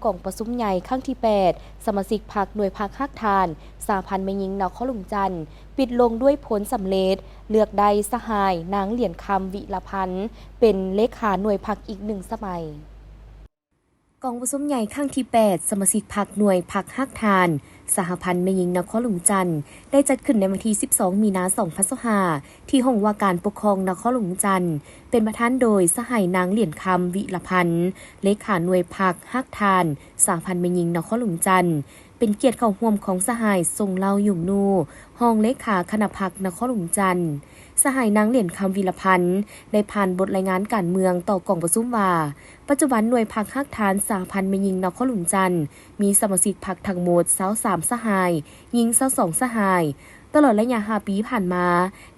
ກອງປະຊຸມໃຫຍ່ຄັ້ງທີແປດ ສະມາຊິກພັກໜ່ວຍພັກຮາກຖານ ສະຫະພັນແມ່ຍິງນະຄອນຫຼວງຈັນ ປິດລົງດ້ວຍຜົນສຳເລັດ, ເລືອກໄດ້ສະຫາຍ ນາງ ຫຼຽນຄຳ ວິລະພັນ ເປັນເລຂາໜ່ວຍພັກອີກໜຶ່ງສະໄໝ. ກອງປະຊຸມໃຫຍ່ຄັ້ງທີແປດ ສະມາຊິກພັກໜ່ວຍພັກຮາກຖານ ສະຫະພັນແມ່ຍິງນະຄອນຫຼວງຈັນ ໄດ້ຈັດຂຶ້ນໃນວັນທີສິບສອງ ມີນາ ສອງພັນຊາວຫ້າ ທີ່ຫ້ອງວ່າການປົກຄອງນະຄອນຫຼວງຈັນ, ເປັນປະທານໂດຍສະຫາຍ ນາງ ຫຼຽນຄຳ ວິລະພັນ ເລຂາໜ່ວຍພັກຮາກຖານ ສະຫະພັນແມ່ຍິງນະຄອນຫຼວງຈັນ, ເປັນກຽດເຂົ້າຮ່ວມຂອງສະຫາຍ ຊົງເລົາ ຢົງນູ ຮອງເລຂາຄະນະພັກນະຄອນຫຼວງຈັນ. ສະຫາຍ ນາງ ຫຼຽນຄຳ ວິລະພັນ ໄດ້ຜ່ານບົດລາຍງານການເມືອງຕໍ່ກອງປະຊຸມວ່າ, ປັດຈຸບັນໜ່ວຍພັກຮາກຖານ ສະຫະພັນແມ່ຍິງນະຄອນຫຼວງຈັນ ມີສະມາຊິກພັກທັງໝົດ ຊາວສາມສະຫາຍ, ຍິງ ຊາວສອງສະຫາຍ. ຕະຫຼອດໄລຍະຫ້າປີຜ່ານມາ,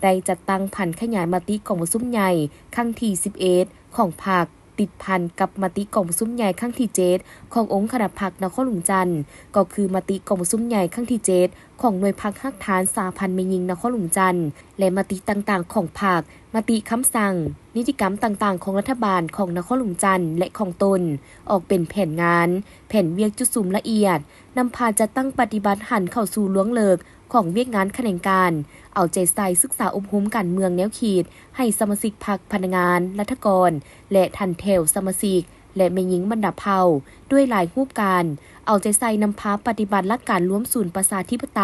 ໄດ້ຈັດຕັ້ງຜັນຂະຫຍາຍມະຕິກອງປະຊຸມໃຫຍ່ຄັ້ງທີສິບເອັດ ຂອງພັກ, ຕິດພັນກັບມະຕິກອງປະຊຸມໃຫຍ່ຄັ້ງທີເຈັດ ຂອງອົງຄະນະພັກນະຄອນຫຼວງຈັນ, ກໍຄືມະຕິກອງປະຊຸມໃຫຍ່ຄັ້ງທີເຈັດ ຂອງໜ່ວຍພັກຮາກຖານ ສະຫະພັນແມ່ຍິງນະຄອນຫຼວງຈັນ ແລະ ມະຕິຕ່າງໆຂອງພັກ, ມະຕິຄຳສັ່ງ, ນິຕິກຳຕ່າງໆຂອງລັດຖະບານ, ຂອງນະຄອນຫຼວງຈັນ ແລະ ຂອງຕົນ, ອອກເປັນແຜນງານ, ແຜນວຽກຈຸດສຸມລະອຽດ, ນຳພາຈັດຕັ້ງປະຕິບັດຫັນເຂົ້າສູ່ລວງເລິກຂອງວຽກງານຂະແໜງການ, ເອົາໃຈໃສ່ສຶກສາອົບຮົມການເມືອງແນວຄິດໃຫ້ສະມາຊິກພັກ, ພະນັກງານ, ລັດຖະກອນ ແລະ ຖັນແຖວສະມາຊິກ ແລະ ແມ່ຍິງບັນດາເຜົ່າ ດ້ວຍຫຼາຍຮູບການ, ເອົາໃຈໃສ່ນຳພາປະຕິບັດຫຼັກການລວມສູນປະຊາທິປະໄຕ,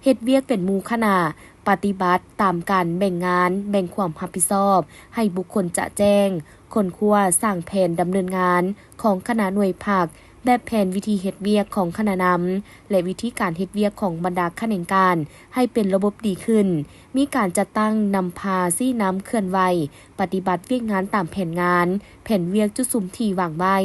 ເຮັດວຽກເປັນໝູ່ຄະນະ, ປະຕິບັດຕາມການແບ່ງງານ, ແບ່ງຄວາມຮັບຜິດຊອບໃຫ້ບຸກຄົນຈະແຈ້ງ, ຄົ້ນຄວ້າສ້າງແຜນດຳເນີນງານຂອງຄະນະໜ່ວຍພັກ, ແບບແຜນວິທີເຮັດວຽກຂອງຄະນະນຳ ແລະ ວິທີການເຮັດວຽກຂອງບັນດາຂະແໜງການໃຫ້ເປັນລະບົບດີຂຶ້ນ, ມີການຈັດຕັ້ງນຳພາຊີ້ນຳເຄື່ອນໄຫວ ປະຕິບັດວຽກງານຕາມແຜນງານ, ແຜນວຽກຈຸດສຸມທີ່ວາງໄວ້,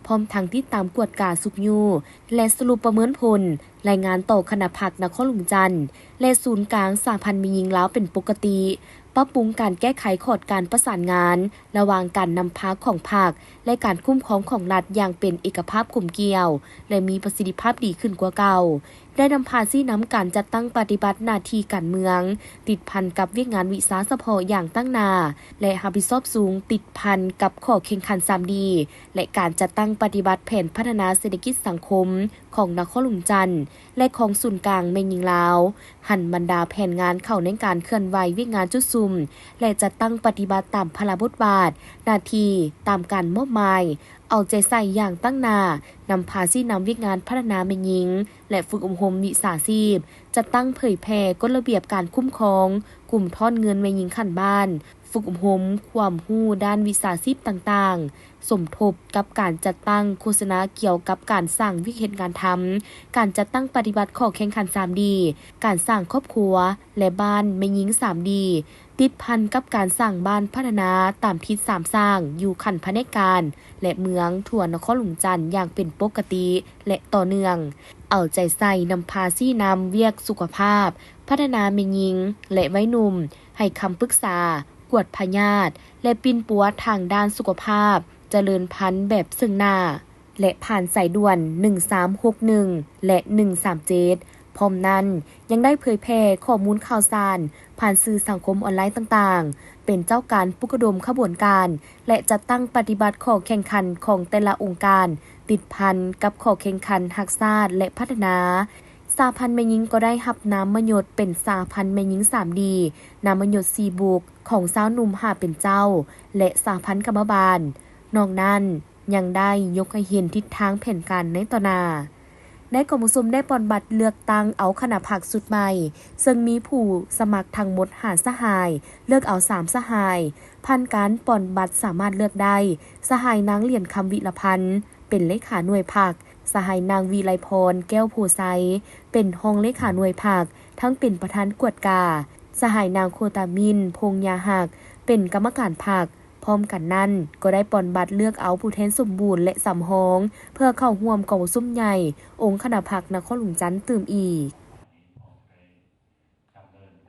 ພ້ອມທັງຕິດຕາມກວດກາຊຸກຍູ້ ແລະ ສະຫຼຸບປະເມີນຜົນ, ລາຍງານຕໍ່ຄະນະພັກນະຄອນຫຼວງຈັນ ແລະ ສູນກາງສະຫະພັນແມ່ຍິງລາວເປັນປົກກະຕິ, ປັບປຸງການແກ້ໄຂຂອດການປະສານງານ ລະຫວ່າງການນຳພາຂອງພັກ ແລະ ການຄຸ້ມຄອງຂອງລັດຢ່າງເປັນເອກະພາບກົມກ່ຽວ ແລະ ມີປະສິດທິພາບດີຂຶ້ນກວ່າເກົ່າ. ໄດ້ນຳພາຊີ້ນຳການຈັດຕັ້ງປະຕິບັດໜ້າທີ່ການເມືອງ ຕິດພັນກັບວຽກງານວິຊາສະເພາະຢ່າງຕັ້ງໜ້າ ແລະ ຮັບຜິດຊອບສູງ ຕິດພັນກັບຂໍ້ແຂ່ງຂັນສາມດີ ແລະ ການຈັດຕັ້ງປະຕິບັດແຜນພັດທະນາເສດຖະກິດສັງຄົມຂອງນະຄອນຫຼວງຈັນ ແລະ ຂອງສູນກາງແມ່ຍິງລາວ, ຫັນບັນດາແຜນງານເຂົ້າໃນການເຄື່ອນໄຫວວຽກງານຈຸດສຸມ ແລະ ຈັດຕັ້ງປະຕິບັດຕາມພາລະບົດບາດ, ໜ້າທີ່ຕາມການມອບໝາຍ, ເອົາໃຈໃສ່ຢ່າງຕັ້ງໜ້າ, ນຳພາຊີ້ນຳວຽກງານພັດທະນາແມ່ຍິງ ແລະ ຝຶກອົບຮົມວິຊາຊີບ, ຈັດຕັ້ງເຜີຍແຜ່ກົດລະບຽບການຄຸ້ມຄອງ, ກຸ່ມທອນເງິນແມ່ຍິງຂັ້ນບ້ານ, ຝຶກອົບຮົມຄວາມຮູ້ດ້ານວິຊາຊີບຕ່າງໆ, ສົມທົບກັບການຈັດຕັ້ງໂຄສະນາກ່ຽວກັບການສ້າງວຽກເຮັດງານທຳ, ການຈັດຕັ້ງປະຕິບັດຂໍ້ແຂ່ງຂັນສາມດີ, ການສ້າງຄອບຄົວ ແລະ ບ້ານແມ່ຍິງສາມດີ, ຕິດພັນກັບການສ້າງບ້ານພັດທະນາຕາມທິດສາມສ້າງຢູ່ຂັ້ນພະແນກການ ແລະ ເມືອງທົ່ວນະຄອນຫຼວງຈັນຢ່າງເປັນປົກກະຕິ ແລະ ຕໍ່ເນື່ອງ, ເອົາໃຈໃສ່ນຳພາຊີ້ນຳວຽກສຸຂະພາບ, ພັດທະນາແມ່ຍິງ ແລະ ໄວໜຸ່ມ, ໃຫ້ຄຳປຶກສາ, ກວດພະຍາດ ແລະ ປິ່ນປົວທາງດ້ານສຸຂະພາບ, ຈະເລີນພັນແບບເຊິ່ງໜ້າ ແລະ ຜ່ານສາຍດ່ວນໜຶ່ງສາມຫົກໜຶ່ງ ແລະ ໜຶ່ງສາມເຈັດ. ພ້ອມນັ້ນ, ຍັງໄດ້ເຜີຍແຜ່ຂໍ້ມູນຂ່າວສານຜ່ານສື່ສັງຄົມອອນລາຍຕ່າງໆ, ເປັນເຈົ້າການປຸກລະດົມຂະບວນການ ແລະ ຈັດຕັ້ງປະຕິບັດຂໍ້ແຂ່ງຂັນຂອງແຕ່ລະອົງການ ຕິດພັນກັບຂໍ້ແຂ່ງຂັນຮັກຊາດ ແລະ ພັດທະນາ. ສະຫະພັນແມ່ຍິງກໍໄດ້ຮັບນາມມະຍົດເປັນສະຫະພັນແມ່ຍິງສາມດີ, ນາມມະຍົດສີ່ບຸກຂອງຊາວໜຸ່ມຫ້າເປັນເຈົ້າ ແລະ ສະຫະພັນກຳມະບານ. ນອກນັ້ນ, ຍັງໄດ້ຍົກໃຫ້ເຫັນທິດທາງແຜນການໃນຕໍ່ໜ້າ. ໃນກອງປະຊຸມໄດ້ປ່ອນບັດເລືອກຕັ້ງເອົາຄະນະພັກຊຸດໃໝ່, ເຊິ່ງມີຜູ້ສະໝັກທັງໝົດຫ້າສະຫາຍ, ເລືອກເອົາສາມສະຫາຍ. ຜ່ານການປ່ອນບັດສາມາດເລືອກໄດ້ ສະຫາຍນາງ ຫຼຽນຄຳ ວິລະພັນ ເປັນເລຂາໜ່ວຍພັກ, ສະຫາຍນາງ ວິໄລພອນ ແກ້ວໂພໄຊ ເປັນຮອງເລຂາໜ່ວຍພັກ, ທັງເປັນປະທານກວດກາ, ສະຫາຍນາງ ໂຄຕາມິນ ພົງຍາຮັກ ເປັນກຳມະການພັກ. ພ້ອມກັນນັ້ນ, ກໍໄດ້ປ່ອນບັດເລືອກເອົາຜູ້ແທນສົມບູນ ແລະ ສຳຮອງ ເພື່ອເຂົ້າຮ່ວມກອງປະຊຸມໃຫຍ່ອົງຄະນະພັກນະຄອນຫຼວງຈັນຕື່ມອີກ.